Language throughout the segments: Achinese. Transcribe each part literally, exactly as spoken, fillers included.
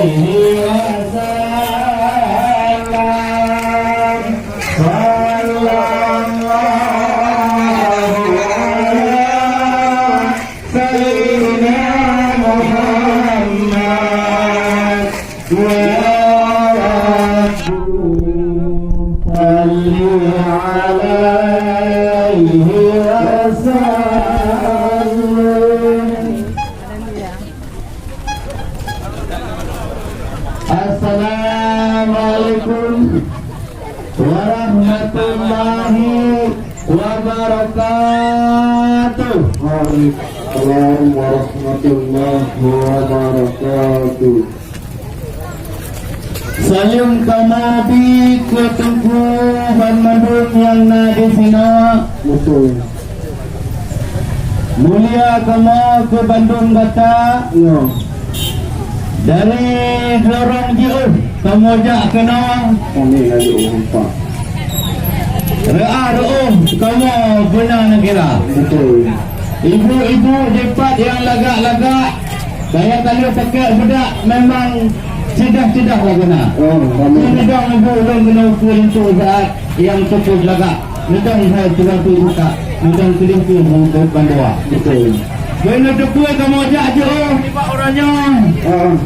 Wasallam. Sallallahu ala Sayyidina Muhammad. Ya Rabbi, salli alaihi wasallim. Assalamualaikum warahmatullahi wabarakatuh. Waalaikumsalam warahmatullahi wabarakatuh. Saleuem kamoe bi keu teungku banmandum nyang na disinoe. Beutôi. Mulia kamoe keu bandum gata. Ya. Dari Lorong Jiôh kamoe jak keunoe. Kami laju nampak. Reuah reuôh kamoe beuna neugira. Beutôi. Ibu-ibu dipat nyang lagak-lagak, gaya taloe pakai bedak memang ceudah-ceudah lagoena. Oh, amin. Meudong ibu ulôn keunoe keu linto saát nyang cukup lagak. Meudong hai tuha tu buka, meudong keudeh tu bungkot bandua. Beutôi. Keuneuk teupeue kamoe jak jeuet nibak uroe nyoe. Ah.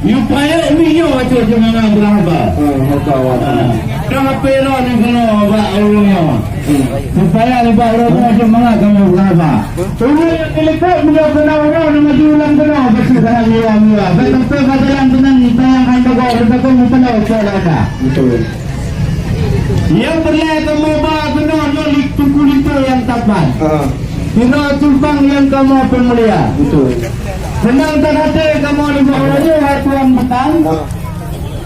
Yue payah mi nyoe bacut jeumangan beurahaba. Ah, haba, haba. Ah. Ka hapé lôn keunoe bak uroe nyoe. Hmm. Supaya nibak uroe nyoe jeumangan kamoe beurahaba. Ureueng nyang dilikot meunyoe keunoe uroe nyang maju lam keunoe bacut dalam miwa-miwa. Baik beutôi ka jalan keunan tayang hai bagoe, teutakot meuteuleu cok lada. Beutôi. Nyang peureulèe kamoe ba keunoe nyoe li-, Teungku Linto nyang tapat. Ha. Keunoe simpang nyang kamoe peumulia. Beutôi. Seunang that até kamoe nibak uroe nyoe hai Tuan Bintang. Ha.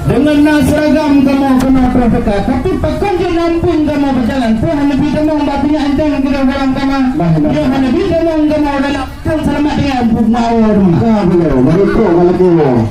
Deungon na seuragam kamoe keunoe troh teuka, tapi pakon jeuet na amphon kamoe beujalan, peue hana bi tamong bak teungoh enteng keunoe dalam kama. Bah, bah. Nyoe hana bi tamong kamoe dalam Kang seulamat tinggai, Bu Mawar. Ka beuleue, baru trok ka lagèe nyoe.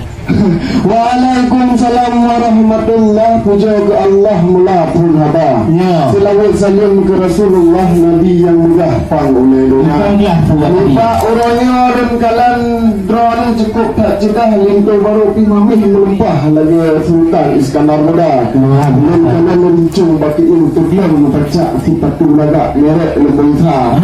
Waalaikumsalam warahmatullah. Pujoe keu Allah, mula phôn haba. Ya. Seulaweuet saleuem keu Rasulullah, Nabi nyang meugah pang ulèe donya. Bukan dia, bukan dia. Nibak uroe nyoe lôn kalon droeneuh cukôp that ceudah, linto barô pih mamèh meulumpah lagèe Sultan Iskandar Muda. Lôn kalon lôn cong bak keuieng teugleng pacak sipatu lagak merek lôn bansa.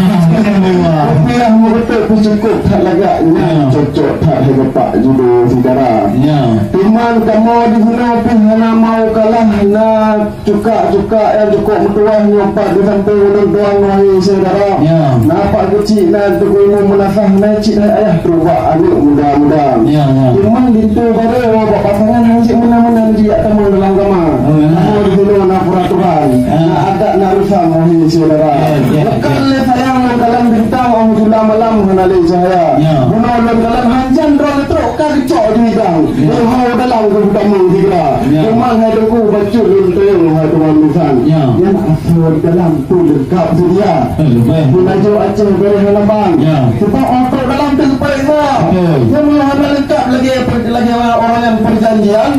Rupiah meubeutôi pih cukôp that lagak nyan, cocok that hai bapak judo sigara. Ya. Teuma kamoe di sinoe pih hana mau kalah, na cuka-cuka nyang cukôp meutuwah nyoe pat di sampéng ulôn tuan wahé syedara. Ya. Na Pak Keuchik, na Teungku Imum Meunasah, na cit hai ayah trok bak aneuk muda-muda. Ya, ya. Teuma linto barô bak pasangan hanjeuet meunan-meunan jijak tamong dalam kama. Oh, ya. Kamoe di sinoe na peuratoran, ya, na adat, na reusam, wahé syedara. Ya, ya, ya. Leukon lé sayang lôn kalon bintang, óh jula malam hana lé cahya. Ya. Bunoe lôn kalon hanjan droe neutrok ka geucok di bidang. Ya. Lôn hôi dalam keu butamong sigra. Ya. Teuma hai Teungku bacut lôn tanyong hai tuan bisan. Ya. Nyan asoe dalam tu leungkap seudia. Eh, leubeh. Meunajot Aceh bèrèh hana bang. Ya. Sebab óh trok dalam tu geupareksa. Betul. Nyan meunyoe hana leungkap lagèe, lagèe ureueng nyang peujanjian,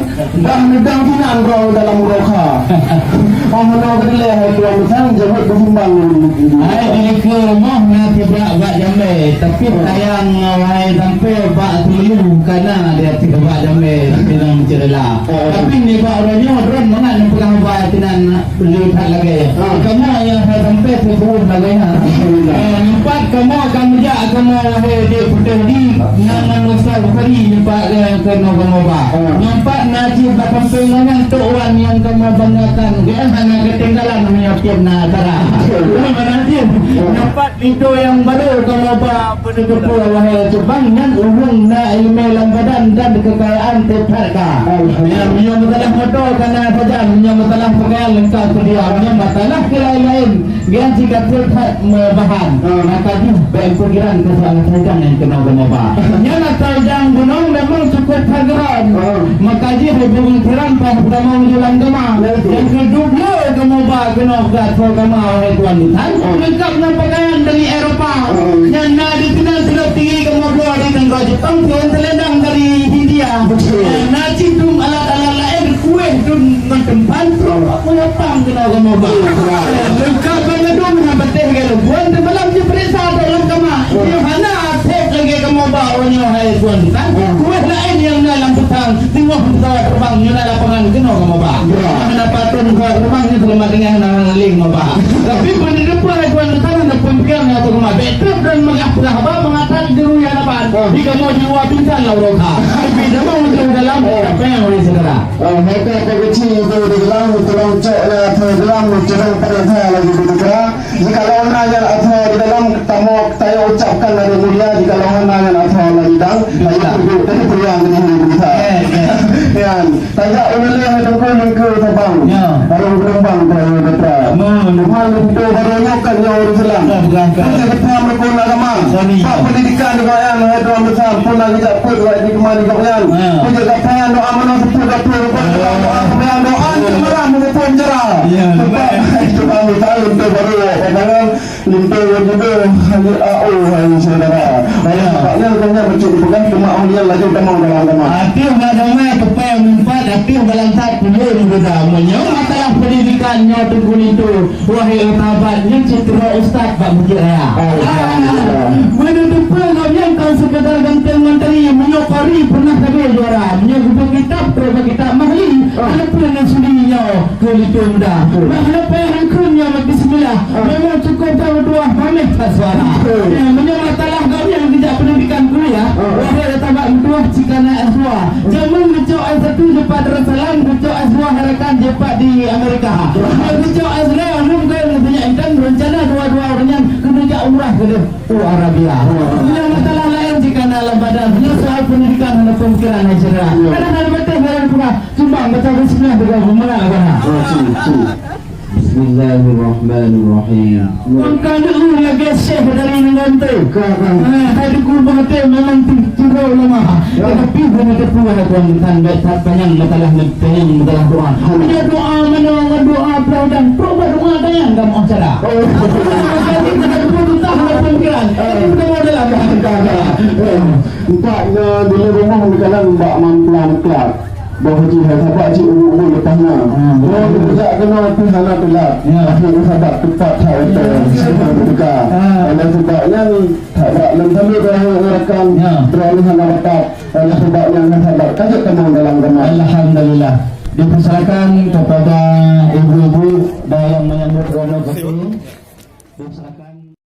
dah neudang sinan droe dalam roka. Óh meunoe keudilèe hai tuan bisan, jaweueb beusimbang ngon hai di likôt rumoh na sibak bak jamé, tapi sayang wahai sampoe bak teumiyueb ka na di ateueh bak jamé, tapi na meuceureula. Tapi nibak uroe nyoe droen mangat neupeugah haba sinan le that lagèe. Kamoe nyang hai sampoe seubuet lagèe nyan. Eh, nyoe pat kamoe ka meujak kamoe wahé di Putéh di, na manusia Bukhari nyoe pat, eh, keunoe kamoe ba. Nyoe pat na cit bak sampéng ngon nyan tok wan nyang kamoe banggakan. Geuh hana keutinggalan meunyoe tiep na acara. Nyoe pat na cit. Nyoe pat linto nyang barô kamoe ba. Peunutôp wahé cubang nyan ureueng na ileumèe lam badan dan keukayaan teuh that ka. Alhamdulillah. Ya, meunyoe meusalah moto ka na sajan, meunyoe meusalah pakaian leungkap seudia, meunyoe masalah keu laén-laén, nyan cit ka teuh that meubahan. Ah. Maka jih bèk peukiran keu soalan sajan nyang keunoe kamoe ba. Nyan asai jang gunong memang cukôp that geuron. Ah. Maka jih hai bumoe kiran pah peutamong di lam kama. Betul. Nyang keudua kamoe ba keunoe keu asoe kama, wahé tuan bisan. Ah. Leungkap ngon pakaian dari Eropa. Ah. Nyan na di sinan silop tinggi kamoe bloe di nanggroe Jepang, siôn seulendang dari Hindia. Betul. Nyan na cit dum alat-alat laén, kueh dum ngon teumpan, trok bak keunoe pang keunoe kamoe ba. Betul. Leungkap bandum, na patéh gaya lôn. Buet teumalam jipeuriksa dalam kama. Ah. Nyoe hana sép lagèe kamoe ba. Nyoe hai tuan tuan, kueh laén nyang na lam peutang, teungoh pesawat terbang nyoe na lapangan keunoe kamoe ba. Ya. Hana patut pesawat terbang nyoe seulamat tinggai hana hana lé kamoe ba. Tapi peuneudeupeue hai tuan tuan, na peumikiran nyang ateueh kamoe. Bèk trép dan meugah peugah haba meungatang di ruya lapan. Ah. Di kamoe jiwa pingsan lam roka. Tapi zaman untuk dalam, ah, apa yang boleh saudara? Ah, maka apa kecil itu di dalam, itu dalam cok na ateueh dalam, itu dalam pada saya lagi berbicara. Jikalau na nyan ateueh di dalam, kamoe tayue ucapkan lagèe mulia, jikalau hana nyan ateueh lagèe dang, tayue peuruang keunoe di Bugisa. Eh, eh. Nyan, tajak ulèe hai Teungku Lingkeu Sabang. Ya. Barô geulumbang teuh Batra. Hmm. Tuhan linto barô nyoe kan nyoe ureueng Islam. Ya, betul, betul. Peue gata meurukon agama. Sorry. Bak pendidikan di gobnyan, hai Tuan Besar, pun lagi jak peuet wajib di keuman di gobnyan. Ya. Peue gata doa meunan seupôt gata rukon doa, doa, doa, cemara meungumpul cara. Ya, sebab, betul. Coba misal linto barô, pandangan, Linto nyang judoh hana A O, hai syedara. Oleh sebab nyan, keuh nyan bacut dipeugah, teuma awak nyan laju tamong dalam agama. Ateueh bak damai tupèe meupat, ateueh bak langsat puléh meudoda. Meunyoe masalah pendidikan nyoe Teungku Linto, wahai sahabat, nyan cit droe ustaz bak Bukit Raya. Alhamdulillah. Ah, meunyoe tupèe gobnyan kon sekadar ganteng mantri, meunyoe qori pernah sabe juara. Meunyoe geupeugah kitab, terus kitab Mahli, ah, hana pernah sudi nyoe. Keu Linto Muda. Betul. Bah leupah han kheun nyoe, bismillah. Ah. Memang cukup jauh dua pameh that suara. Betul. Ya, meunyoe masalah gobnyan geujak pendidikan kuliah, ah, wahai sahabat meutuah cit kana S dua. Jameun geucok S satu jipat Darussalam, geucok S dua Harakan jipat di Amerika. Betul. Geucok S dua lom keu geutanyoe intan rencana dua-dua ureueng nyan keuneuk jak umrah keudeh u Arabia. Betul. Meunyoe masalah laén cit kana lam badan, meunyoe soal pendidikan hana pemikiran hai syedara. Betul. Kadang hana beutôi dalam kurang. Cumbang baca bismillah deungon peumeulah agama. Ah, ci, ci. Bismillahirrahmanirrahim. Maka leueu lagèe syekh dari Nanggroe. Ka, ka. Ah, hai Teungku Beuh Até memang tu, tu ulama. Ya. Tapi bukan teupeu ada tuan tan, baik tak panyang masalah, panyang masalah doa. Ada doa mana orang doa pelau dan perubahan doa dayang dalam acara. Oh. Jadi kita perlu tahu pemikiran. Jadi kita mau dalam. Ka, ka. Eh, empat nya bila rumah makanan bak mamplam kelak. Bah cit hai sahabat cit ubu-ubu leupah na. Hmm. Droe geujak keunoe pih hana teulat. Ya. Akhé sahabat teupat that watèe. Ya. Teuka. Ah. Oleh sebab nyan, sahabat lôn sabe droe rakan. Ya. Droe hana batat. Oleh sebab nyan sahabat ka jeuet tamong dalam agama. Alhamdulillah. Dipersilakan kepada ibu-ibu dan yang menyambut rombongan. Dipersilakan.